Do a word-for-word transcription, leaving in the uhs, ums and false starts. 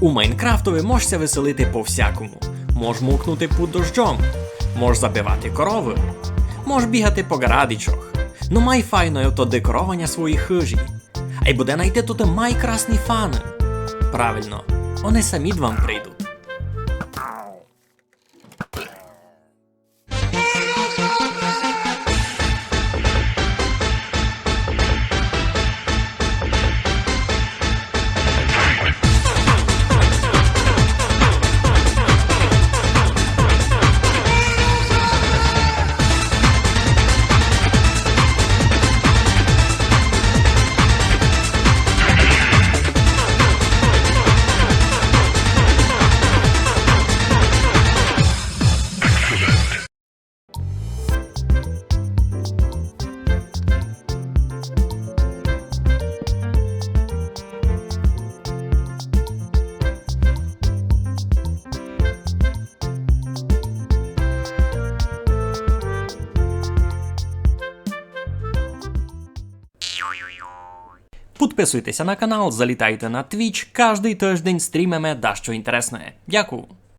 У Майнкрафтови мож ся веселити по всякому. Мож мокнути пуд дождьом, мож забивати коровы, мож бігати по ґарадичох. Но май файно є то декорованя своєї хыжі. Айбо де найти туй май красні фаны? Правильно, они самі д вам прийдуть. Підписуйте ся на канал, залітайте на Twitch, каждый тыждень стрімиме дашто інтересне. Дякую.